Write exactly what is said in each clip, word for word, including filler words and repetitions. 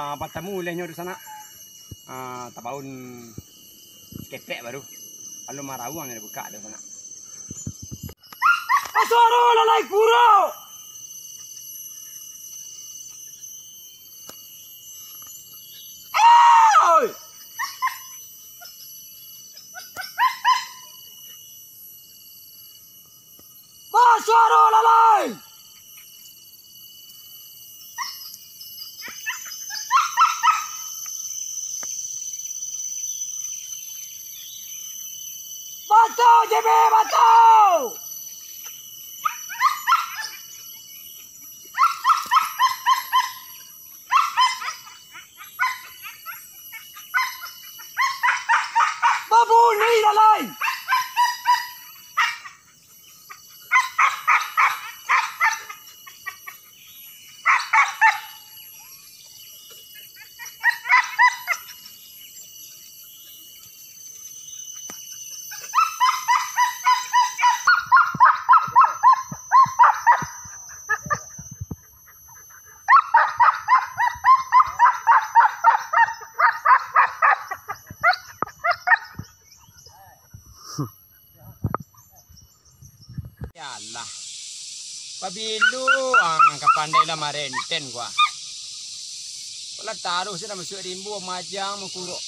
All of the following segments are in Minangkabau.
Ah, batamu ulehnyo tu sanak. Ah, tabaun saketek baru. Alun marauang nyo dibukak tu sanak. Basuaro lalai kuro! Oi! Basuaro lalai! Batua, J B, batua! Babunyi lalai! Yalah. Pabilo ang nan ka pandai lah marenten ko ah. Ko lah taruih sudah masuak rimbo majang mangkurok.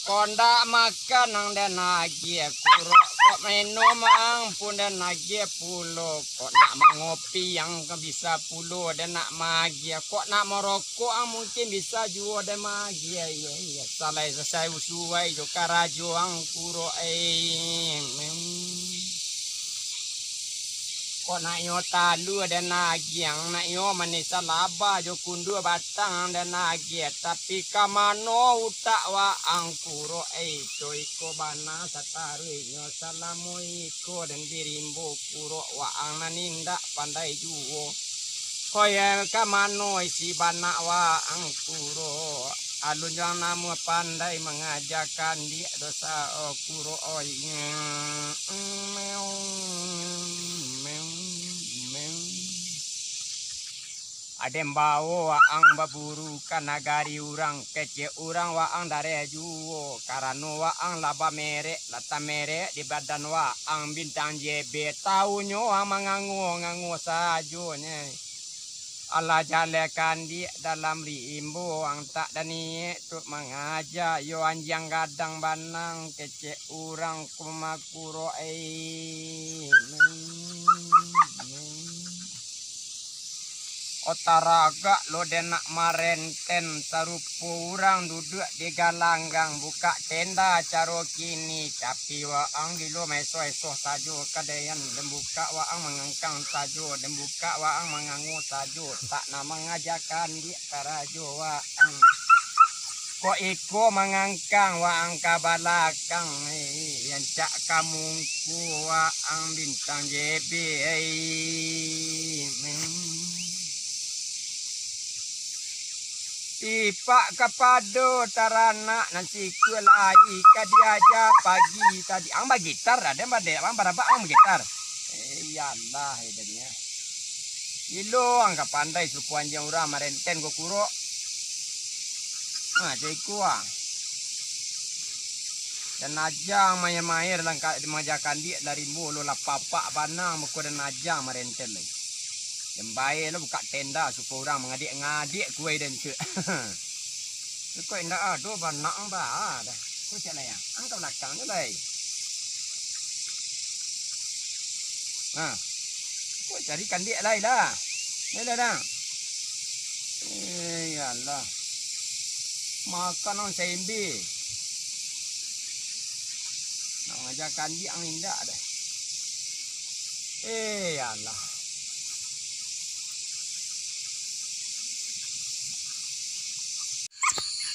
Kok ndak makan ang den agiah kurok, kok minum ang pun den agiah pulo, kok nak mangopi ang ka bisa pulo den nak maagiah, kok nak marokok ang mungkin bisa juo den maagiah. Iyo, iyo, salai sasai usuai jo karajo ang kurok, eh. Kok nak nyo talua den agiah, nak nyo manisa laba jo kundua batang den agiah, tapi ka mano utak waang kurok, eh, iko-iko bana sataruihnyo salamo iko den di rimbo kurok waang nan indak pandai juo. Koyeh ka mano isi banak waang kurok. Alun juo ang namuah pandai mangajakan diak dosa, oh, kurok, oi. Aden bao waang baburu ka nagari urang, kecek urang waang dareh juo, karano waang lah bamerek, lah tamerek di badan waang bintang J B, taunyo waang mangango-ngango sajo nyo. Alah jaleh kandiak dalam rimbo, ang tak daniek tu mangaja, yo anjiang gadang banang, kecek urang ko makurok, eh. Otaragak lo den nak marenten, sarupo urang duduak di galanggang, bukak tenda caro kini, tapi waang gilo maeso-eso sajo, kadean den bukak waang mangangkang sajo, den bukak waang mangango sajo, tak nak mangajakan diak karajo waang. Kok iko mangangkang waang ka balakang, eh, rancak ka mungku waang bintang J B, eh. Tipak kapado taranak nan sikua lai ka diaja pagi tadi. Ang bagitar, aden badek, ang barabak, ang bagitar. Eh, iyalah, eh, jadinyo. Gilo ang ka pandai sarupo anjiang urang marenten ko kurok. Nah, cako iko ah. Den aja ang main-main dalam ka-, mangaja kandiak dari rimbo lo lah papak banang muko den aja ang marenten lai. Den bae lo bukak tenda sarupo urang mangadiak-ngadiak kuai den cek. Kok indak ado banak ang baa dah. Ko cak lai ah. Ang ka balakang jo lai. Nah. Kok cari kandiak lai lah. Lai lah dah. Eh, ya Allah. Makan ang saimbe. Nak mangaja kandiak ang indak dah. Eh, ya Allah.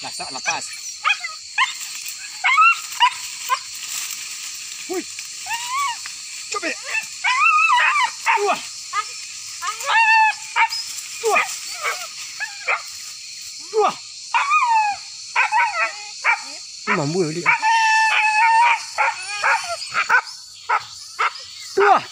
Lasak lapas. Hui. Cobek. Tuah. Tuah. Tuah. Ini mambu tadi. Tuah.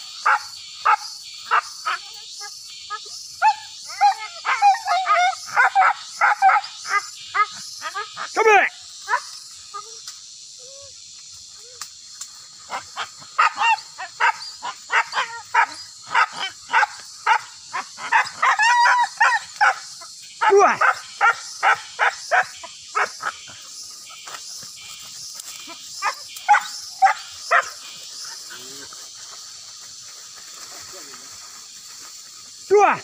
Tuah!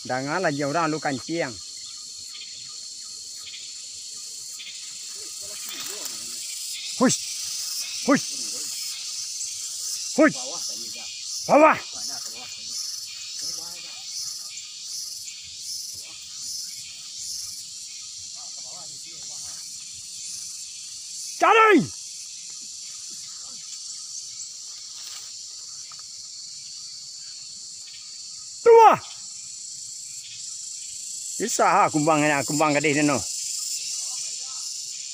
Dangalah jo urang lu kanciang. Hush! Hush! Hush! Bawah! Cari! Tuah! Bisa ha kumbang, kumbang gadih den tu.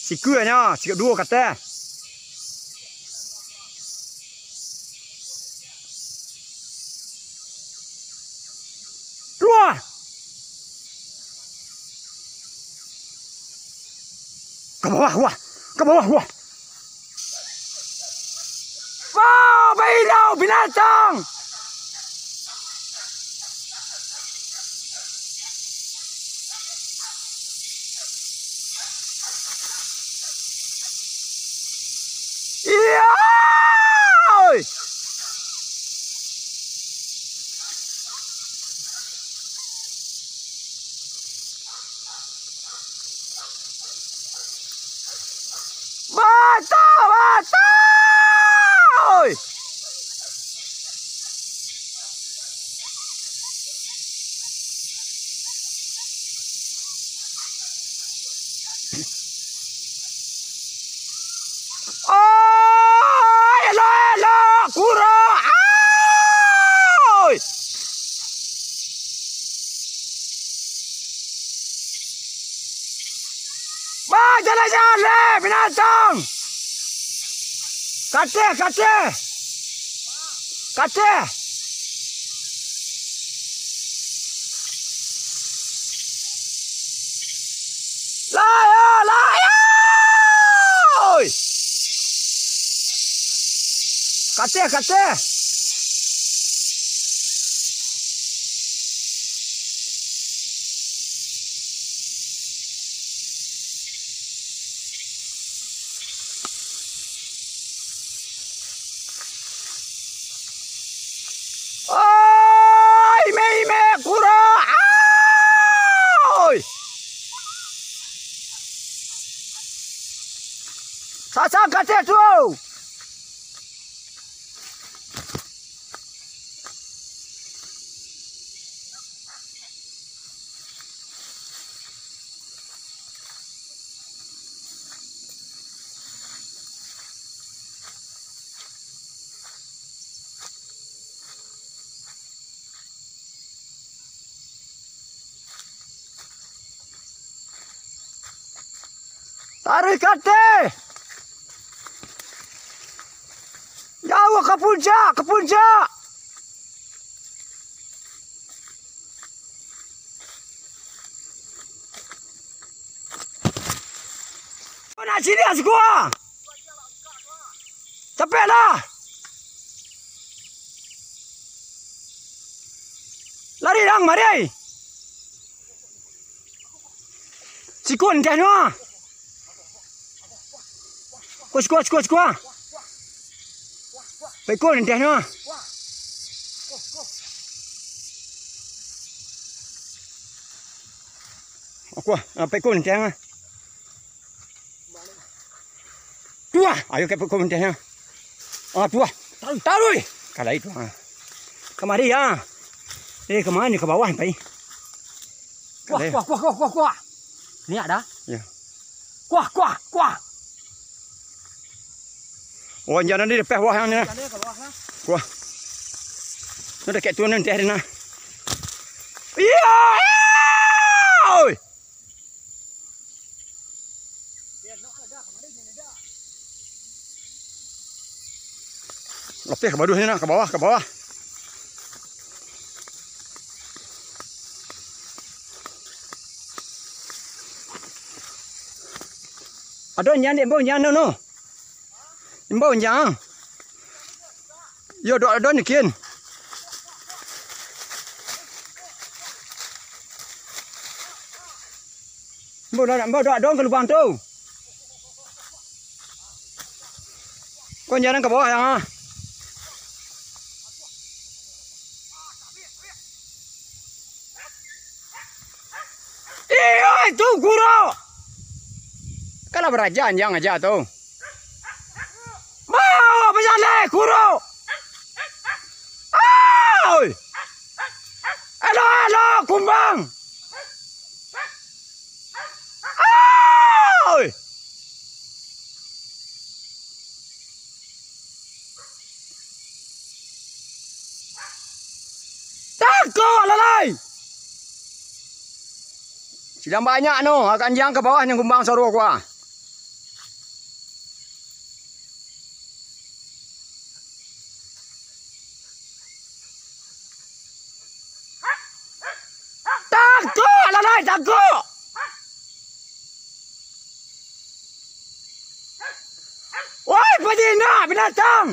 Sikua nyo, sikua duo kato. Tuah! Ka bawah, wah! Ka bawah, wah! Wah, bailau binatang! Iya! Batua, batua! Oi, elok, elok, kuro! Oi! Bajalan-jalan, binatang! Kateh, kateh! Kateh! Layo, layo! Oi! Kateh, kateh! Oi, ime-ime kuro! Oi! Sasang kateh tu! Taruih kateh! Jauah ka puncak, ka puncak! Nak sini, ah, sukua! Capeklah! Lari, dang, mari! Siko nenteh nyo, ah. Ko siko, siko, siko, ah. Peko nenteh nyo, ah. Ko, ah, peko nenteh nyo, ah. Tuah, ayo ka peko nenteh nyo. Ah, tuah. Taruih. Taruih. Kalai tu, ah. Kamari, ah. Eh, ka ma, ka bawah, pai. Kuah, kuah, kuah, kuah, kuah, kuah. Niak dah. Ya. Kuah, kuah, kuah. Oh, jangan di depan wah yang ni. Jangan ka bawah lah. Kuah. Nah, dakek tu nenteh dah nah. Iya, iya, oi. Lapeh ka baduah ni nah, ka bawah, ka bawah. Ado unjang dek, imbau unjang no, no. Imbau unjang. Yo, dok ado ni kin. Imbau dok, imbau dok ado ka lubang tu. Ko unjang ka bawah yang ah. Tu kuro. Kalah baraja anjiang aja tu. Mau bajaleh kuro. Oi! Alo, alo, kumbang. Oi! Tangkok lah lai! Sidang banyak no, akan jang ka bawah nyo kumbang saro kua. Tangkok lah lai, tangkok! Woi, pajinak binatang!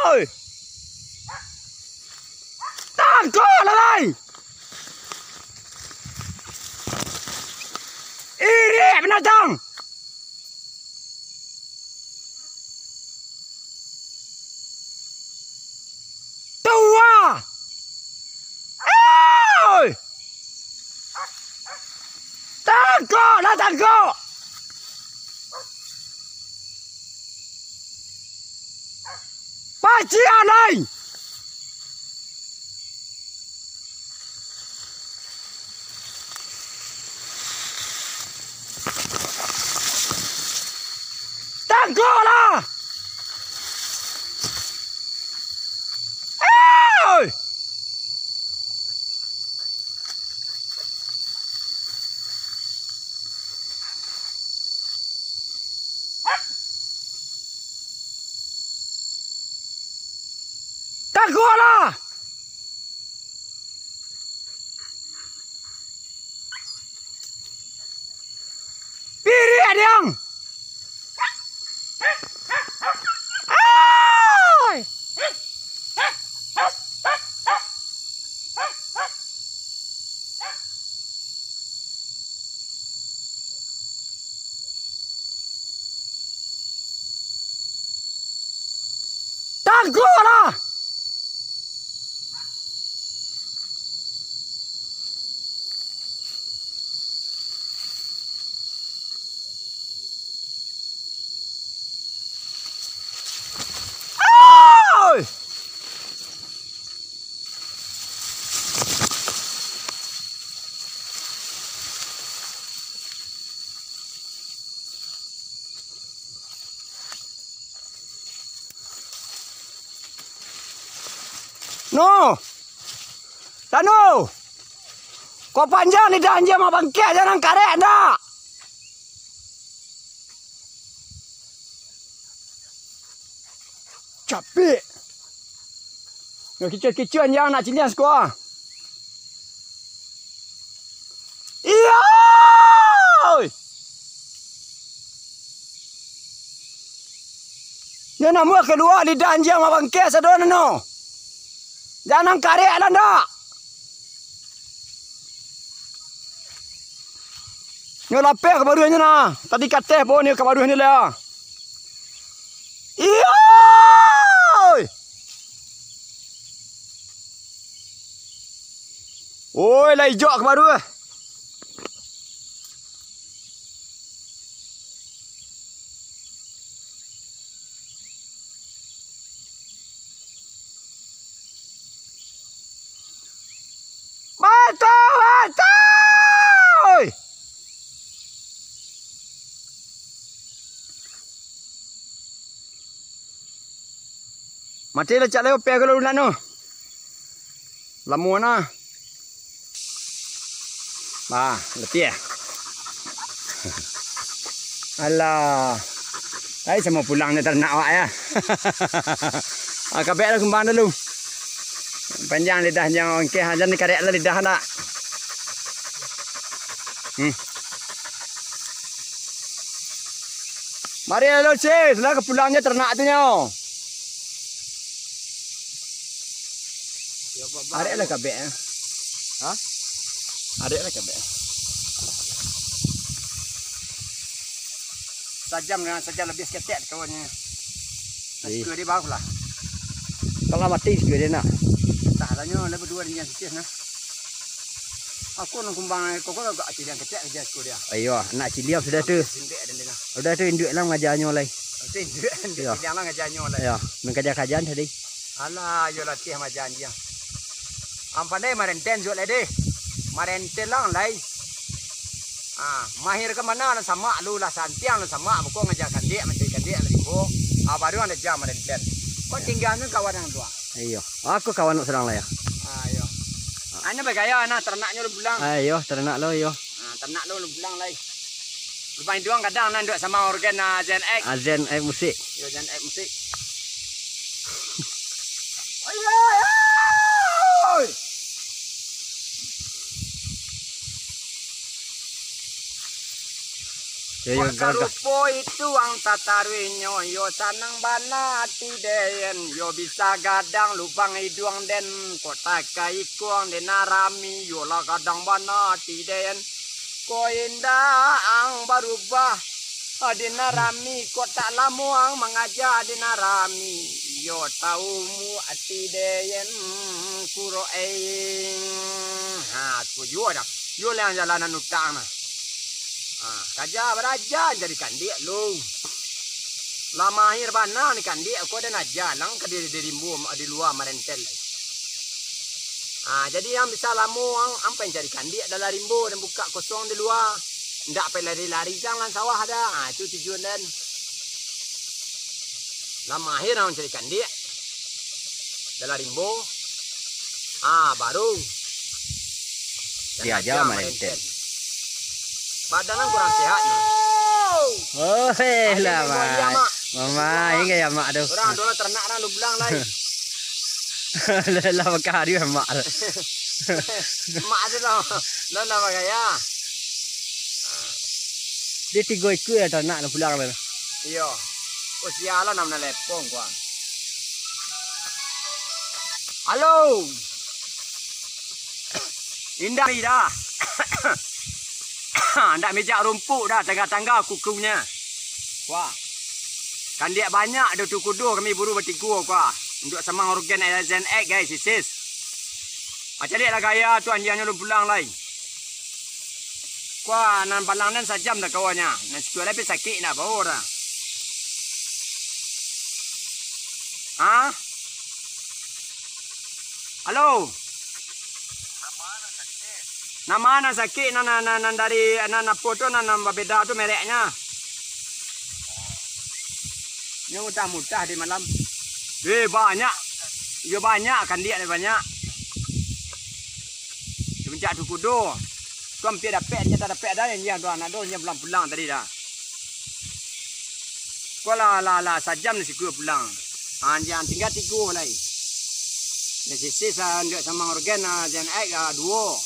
Oi! Tangkok lah lai! Irik binatang! Tua! Oi! Tangkok lah, tangkok! Pacian lai! Tangkok lah! Oi! Tangkok lah! Piriak diang! Ai! Tangkok lah! Oi! No! Tanu! Kok panjang lidah anjiang mabangkeh, jan nan karek ndak? Capek. Nyo kicuah-kicuah anjiang nak ciniang siko. Iyo! Nyo namuah kalua lidah anjiang mabangkeh sado nano. Jan nan karek lah ndak. Nyo lapeh ka baruah nyo nah. Tadi kateh po nyo ka baruah nyo lah. Iyo! Oi, lah ijok ka baruah. Batua, batua! Mati lah cak leo pe kalau lunak tu. Lamo nah. Bah, letih eh. Alah. Ai, samo pulang ni taranak awak ya. Ah, kabek lah kumbang dulu. Panjang lidah, jan mabangkeh, jan dikarek lah lidah nak. Hmm. Mari lo, sis, lah ka pulang nyo taranak tu nyo. Arek lah kabek, eh. Hah? Arek lah kabek. Sajam lah, sajam labiah saketek kawan nyo. Ih. Sikua dia baru lah. Kalau mati sikua dia nak. Tah lah nyo, lah baduo dengan sis nah. Aku nan kumbang koko agak ciliang ketek aja aku dia. Iyo, anak ciliang sudah tu. Sindek dan dia. Sudah tu induak lah ngajanyo lai. Nanti induak, induak Iyo. Ciliang lah ngajanyo lah. Iyo, mengkaja-kajan tadi. Alah, yo latih majan dia. Am pandai marenten juo lai deh. Marenten lang lai. Ah, mahir ka mana lah samak lu lah santiang lah samak buko ngaja kandik, mancari kandik lah limbo. Ah, baru anda jam marenten. Kok tinggalnya kawan yang tua. Iyo. Aku kawan nak serang lah ya. Ah, iyo. Anya bagaya nah ternaknyo lu pulang. Ah, iyo, ternak lo iyo. Ah, ternak lu lu pulang lai. Lubang iduang kadang nan duak sama organ nah Zen X. Ah, Zen X musik. Yo Zen X musik. Oi, oi, oi. Yo, yo, Wah, gaga. Sarupo itu ang tataruihnyo, yo sanang bana ati den, yo bisa gadang lubang iduang den, kok takai ikuang den arami, yo lah gadang bana ati den. Ko indak ang barubah, den arami, kok tak lamo ang mangaja den arami, yo taumu ati den kuro eng. Ha, tu juo dah. Juo lah ang jalanan utang nah. Ha, kaja baraja jadi kandik lu. Lah mahir bana ni kandik, ko den aja lang ka di, di rimbo, di lua marenten lai. Ha, jadi ang bisa lamo ang, ang pai cari kandik dalam rimbo dan buka kosong di lua. Ndak pai lari-lari jang lan sawah dah. Ha, itu tujuan den. Lah mahir ang cari kandik dalam rimbo. Ah, baru. Dia aja main ten. Badan ang kurang sehat nah. Oh, hei lah, Mak. Mama, ingat ya, Mak, tu. Orang dulu ternak orang lu bilang lai. Lah, lah, bakal dia, Mak. Mak tu lah. Lah, lah, bakal ya. Dia tiga ikut ya ternak lu pulang tu. Iyo. Oh, sialan nak menelepon, kuang. Halo. Indak, Ida. Ndak mijak rumpuk dah, tangga-tangga kukunyo. Wah. Kandiak banyak do tu kudo kami buru batigo, kuah. Unduak samang organ L Z X, guys, sisis. Macam dek lah gaya tu anjiangnyo lu pulang lai. Kuah, nan palang nan sajam dah kawanya. Nan sikua lai pi sakik nak bawa dah. Ha? Halo? Nama nan sakik, nan, nan, nan, nan dari, nan apo tu, nan, nan babeda tu mereknyo? Nyo mutah-mutah di malam. Eh, banyak. Yo banyak, kandiak ni banyak. Semenjak tu kudo. Tu ampia dapek, nyo tak dapek dah, nyo tu anak tu, nyo pulang-pulang tadi dah. Ko lah, lah, lah, sajam ni sikua pulang. Ha, jan tingga tigo lai. Nan sisis, ah, ndak samang organ, ah, jan aik, ah, duo.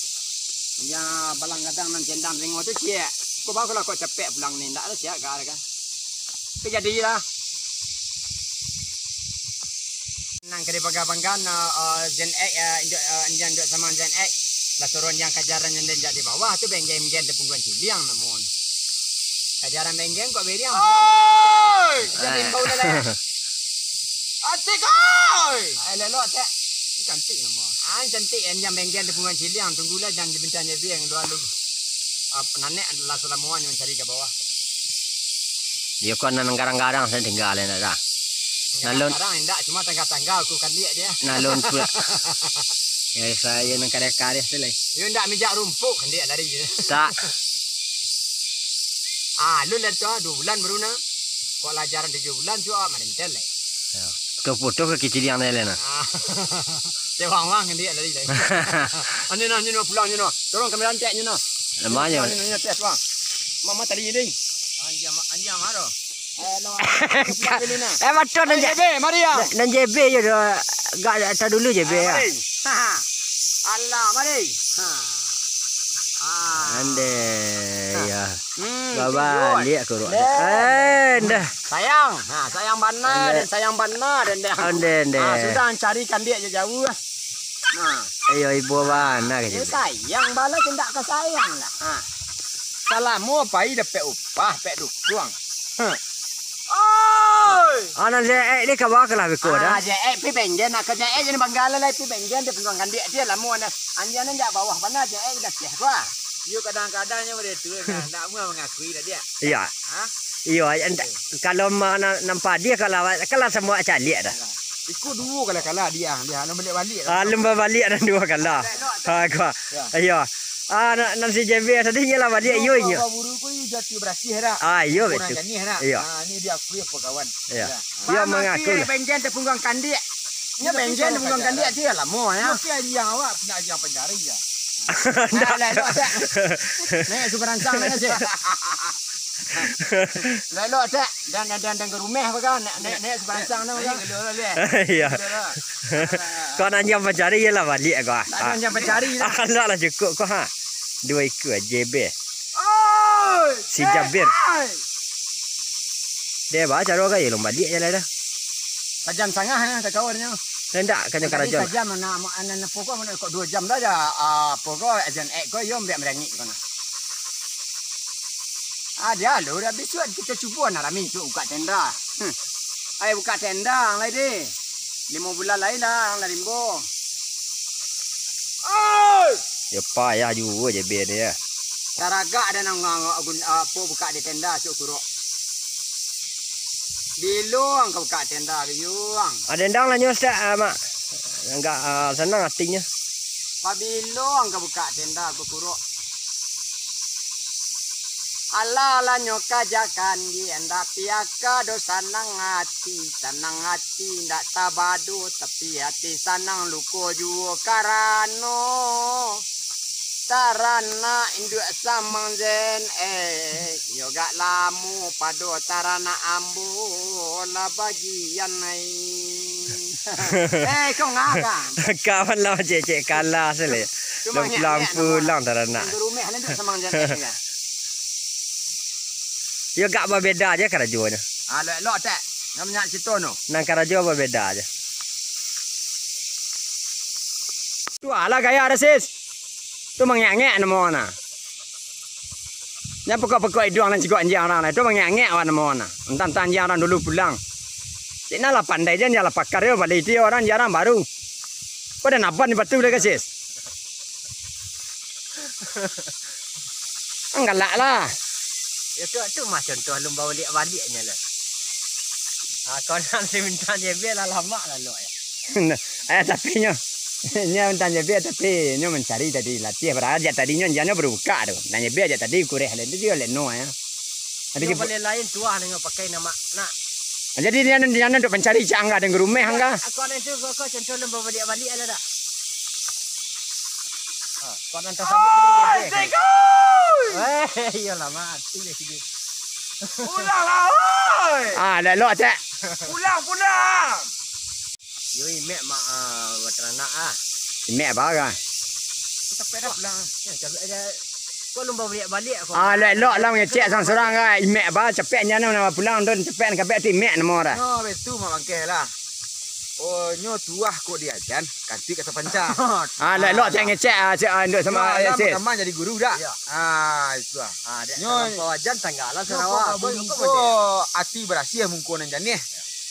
Jan balang gadang nan cendang ringo tu ciek. Ko bagus lah kok capek pulang ni, ndak ada siap ka, ka. Tapi jadilah. Nan ka dibangga-banggaan, ah, ah, jan aik, ah, indak, ah, jan indak samang jan aik. Lah suruah jan kajaran jan, jan di bawah tu, benggen-benggen di pungguan ciliang namun. Kajaran benggen kok beriang. Oi! Jadi imbau dah lah. Atik, oi! Ai, lelok, Tek. Ini cantik nama. Ah, cantik, yang, yang benggen di pungguan ciliang. Tunggulah, jangan dibincang je, biang, dua lu. Ah, nanek adalah selamuan yang cari ke bawah. Dia kau nan garang-garang saya tinggal, ya, nak dah. Nalun. Garang-garang, indak, cuma tangga-tangga aku kan lihat dia. Nalun pula. Ya, saya nan kareh-kareh tu, lai. Yo, indak mijak rumpuk kan dia lari je. Tak. Ah, lu lihat tu, ah, dua bulan baru nah. Kok lajaran tujuh bulan tu, ah, marintel lai. Ya. Putuh-putuh ke kiciliang tadi, nah. Ah. Tewang-wang dia lari lai. Anu nah, anu nah, pulang anu nah. Tolong kamera antek anu nah. Lemahnya. Anu nah, tes bang. Mama tadi ni. Anjing, anjing maro. Eh, lo. Eh, betul nan J B, mari ya. Nan J B je dah. Gak tak dulu J B ya. Mari. Alah, mari. Ha. Ah. Ande, ya. Hmm, babaliak kuruk. Eh, dah. Sayang. Ha, sayang bana, dan sayang bana, dan dah. Ande, ande. Ha, sudah carikan dia je jauh lah. Nah. Ayo, ibu bana ke sini. Sayang bala tindak ka sayang lah. Ha. Salamo pai dapek upah, pek dukuang. Ha. Oh. Ah, nan J X ni kawa ka lah beko dah. Ah, J X pi benjen, nak ka J X jadi banggala lah pi benjen, di pungguang kandiak dia lamo nah. Anjiang nan jak bawah panah, J X dah teh gua. Iyo, kadang-kadang nyo model tu, kan. Ndak amuah mangakui dah dia. Iya. Ha? Iyo, kalau ma-, na-, nampak dia kalau, kalau semua caliak dah. Iko duo kala-kala dia, dia alun baliak-baliak dah. Alun babaliak dah duo kala. Ha, gua. Ya. Iyo. Ah, nan, nan si J B tadi inyo lah baliak, iyo, inyo. Buru ko iyo jati barasiah dah. Ah, iyo, betul. Kurang janih dah. Iyo. Ah, ni dia akui apa kawan. Iyo. Ya. Iyo, mangaku lah. Benjen tepunggang kandiak. Nyo benjen tepunggang kandiak dia lamo ya. Mesti anjiang awak nak anjiang pancari ya. Ndak lah, elok tak? Naik sumber rancang nak sih. Lah elok tak? Dan, dan, dan, dan ke rumah apa kan? Nak naik, naik sumber rancang tu kan? Iya. Kau nak anjiang pancari je lah baliak kau. Tak ada anjiang pancari lah. Alah lah cukup kau ha. Dua ikua J B. Si Jabir. Deh, ba, caro ka ye lom baliak je lah dah. Sajam sangah nah, tak kawan nyo. Ndak, kanyo karajo lah. Sajam, nak, nak, nak, pokok, kok dua jam dah, ah, pokok, ajan ek ko, yo, ambiak merangik ko nah. Ah, dia lo, dah bisuak kita cubo nah, rami tu buka tenda. Hmm. Ai, buka tenda, lai deh. Limo bulan lai lah, lah rimbo. Oi! Ya payah juo je ben dia. Taragak dah nang, nang, nang, apo buka di tenda, cuk kurok. Bilo ang ka buka tenda, biuang. Ah, dendang lah nyo, Ustaz, ah, Mak. Agak, ah, sanang atinyo. Pabilo ang ka buka tenda, cuk kurok. Alah lah nyo kajakan di enda piaka do sanang ati, sanang ati ndak tabado, tapi ati sanang luko juo karano taranak induak samang zen, eh, nyo gak lamo pado taranak ambo lah bagian ai. Eh, kau ngakak. Kawan lah cek-cek kalah sele. Pulang-pulang taranak. Rumah lah duduk sama jantan kan. Yo gak babeda je karajonyo. Ah, elok-elok tak? Nan banyak cerita no. Nan karajo babeda je. Tu alah gaya dah, sis. Tu mangek-ngek namo nah. Nya pekok-pekok iduang nan cigok anjiang urang nah. Tu mangek-ngek awak namo nah. Entah-entah anjiang urang dulu pulang. Cik nah lah pandai je, anjiang lah pakar yo, bali itu yo urang jarang baru. Kau dah naban di batu dah, sis. Anggalak lah. Ya tu, tu mah contoh lun baliak-baliaknyo lah. Ah, kau nak si bintang J B lah lamak lah lo ya. Eh, tapi nyo, nyo bintang J B, tapi nyo mancari tadi latiah, padahal jak tadi nyo, nyo baru buka tu. Nah, J B jak tadi kureh lain tu, dia leno ya. Tapi nyo dia boleh lain tuah dengan pakai nama nak. Jadi dia, dia, dia untuk mencari cak angga dan gerumeh angga. Aku ada tu, kau, kau contoh lun baliak-baliak lah dah. Ah, kau nak tasabut ni, J B. Eh, iyalah, mati dah sini. Pulang lah, oi! Ah, elok-elok, cek. Pulang, pulang! Yo, imek mak, ah, bataranak ah. Imek apa kan? Capek dah pulang. Ya, capek dah. Kau lun baliak-baliak kau. Ah, elok-elok lah ngecek surang-surang kan. Imek apa, capek nyo nak pulang tu, capek nak kapek tu imek namo dah. No, betul mak bangkeh lah. Oh, nyo tuah kok diajan, kanti kata panca. Ah, elok-elok cek ngecek ah, cek ah, induk sama. Yo, alah, sis. Pertama jadi guru dah. Iya. Ah, itu ah. Ah, dek nyo, kalau kau ajan tangga lah nyo Sarawak. Kok guru kok ati berasiah mungko nan janih.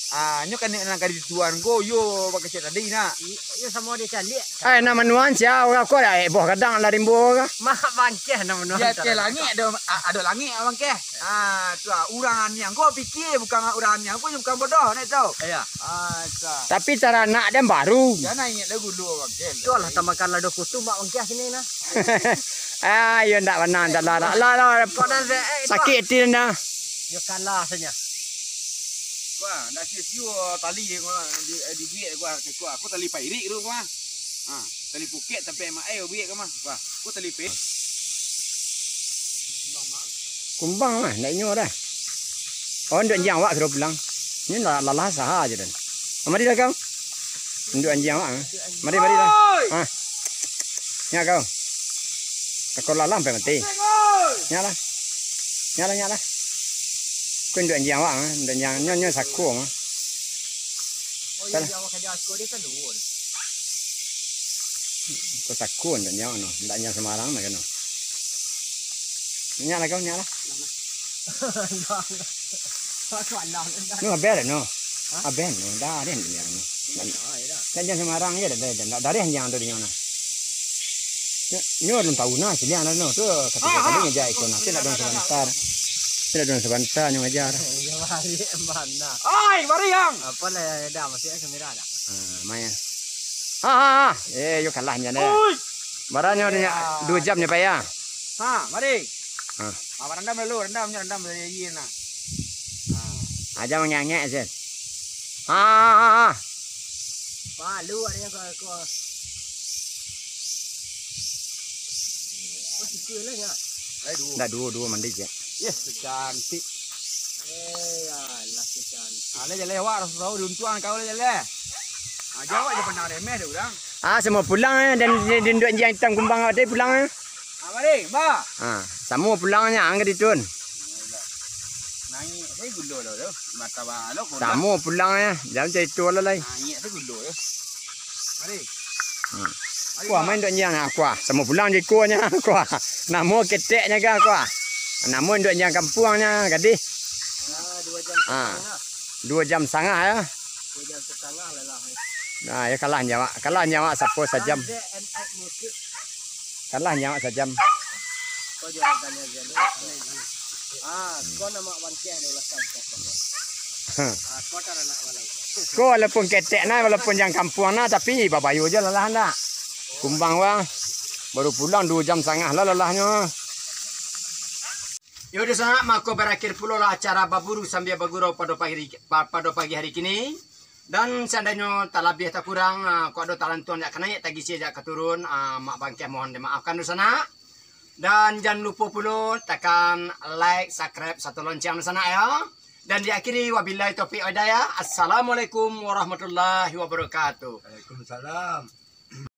Ah, nyo kan nan kadi tuan ko, yo bakecek tadi nak. I-, yo samo dia caliak. Eh, nak manuan sia urang ko dah, eh, boh gadang lah rimbo ka. Mak bangkeh nak manuan. Di ateh langik ado, a-, ado langik bangkeh. Ah, tu ah, urang aniang ko pikir bukan urang aniang ko bukan bodoh nak tu. Iya. Ah, tu ah. Tapi taranak dia baru. Jangan ingat lah gulu bangkeh. Tu lah tambahkan lado kutu mak bangkeh sini nah. Ah, yo ndak bana, ndak lah, lah, lah, lah. Kau dah, eh, sakit hati dah. Yo kalah saja. Wah, ndak sio-sio tali dia, gua, di, eh, dibuek gua, gua, aku tali pairik tu, gua. Ha, tali puket sampai mak ai buek ka mah. Wah, aku tali pe. Kumbang mah, ndak inyo dah. Oh, ndak anjiang awak suruh pulang. Ini lah, lalah saha aja dan. Mari dah kau. Ndak anjiang awak. Mari, mari dah. Ha. Nya kau. Kau lalah sampai mati. Nya lah. Nya lah, nya lah. Kau ndak anjiang awak, ndak anjiang nyo, nyo sako mah. Oh, iya, awak kerja sako dia kan dua. Kau sako ndak anjiang no, ndak anjiang sembarang nak kena. Nya lah kau, nya lah. Aku alah. No, abih no. Abih no, dah ada yang dia no. Dan, dan jangan sembarang je, dah, dah, dah, dah ada yang tu dia no. Nyo, nyo alun tahu nah, sini ada no. Tu, kata kali ngejar ikon. Tapi nak dong sebentar. Tidak dong sebentar nyo ngejar. Iya, balik mana? Ai, mari yang. Apa lah, dah, masih kamera dah. Ah, main. Ha, ha, ha. Eh, yo kalah nyo deh. Oi. Baranyo nyo, dua jam nyo payah. Ha, mari. Ha. Ah, rendam dulu, rendam nyo, rendam dari aia nah. Ha. Aja mangangek je. Ha, ha, ha, ha. Palu ada yang kau, kau. Oh, sikit lah ya. Ndak, duo, duo mandi je. Yeh, cantik. Eh, alah, cantik. Alah, jaleh awak rasa tahu diuntuang kau lah, jaleh. Aja awak je pandang remeh dek urang. Ah, samo pulang eh, dan di, di induak anjiang itam kumbang awak tadi pulang eh. Ah, mari, ba. Ah, samo pulangnyo angka ditun. Naik, saya gulo lo tu. Mata ba lo kuda. Samo pulangnyo, jangan cerita lah lai. Naik tu gulo tu. Mari. Hmm. Mari, kuah ba. Main induak anjiang ah, kuah. Samo pulang je ikonyo, kuah. Namo keteknyo kan, kuah. Namo induak anjiang kampuangnyo, gadih. Ah, dua jam setengah. Dua jam setengah ya. Dua jam setengah lah lah. Nah, ya kalah nyo awak. Kalah nyo awak sapo sajam. Kalah nyo awak sajam. Kau jual harganya aja lu. Ah, kau nama bangkeh ada ulasan kau. Ah, kau tak nak malam. Kau walaupun ketek nah, walaupun jang kampuang nah, tapi babayo je lah lah ndak. Kumbang wah. Baru pulang dua jam setengah lah lalahnyo. Yo, di sanak, mako barakhir pulo lah acara baburu sambia bagurau pado pagi, pa-, pado pagi hari kini. Dan seandainyo talabiah takurang, ah, kok ado talantuang jak ka naiak, tagisia jak ka turun, ah, mak bangkeh mohon dimaafkan dunsanak. Dan jan lupo pulo takan like, subscribe, sato lonceng dunsanak yo. Dan diakhiri, wabillahi taufiq wal hidayah. Assalamualaikum warahmatullahi wabarakatuh. Waalaikumsalam.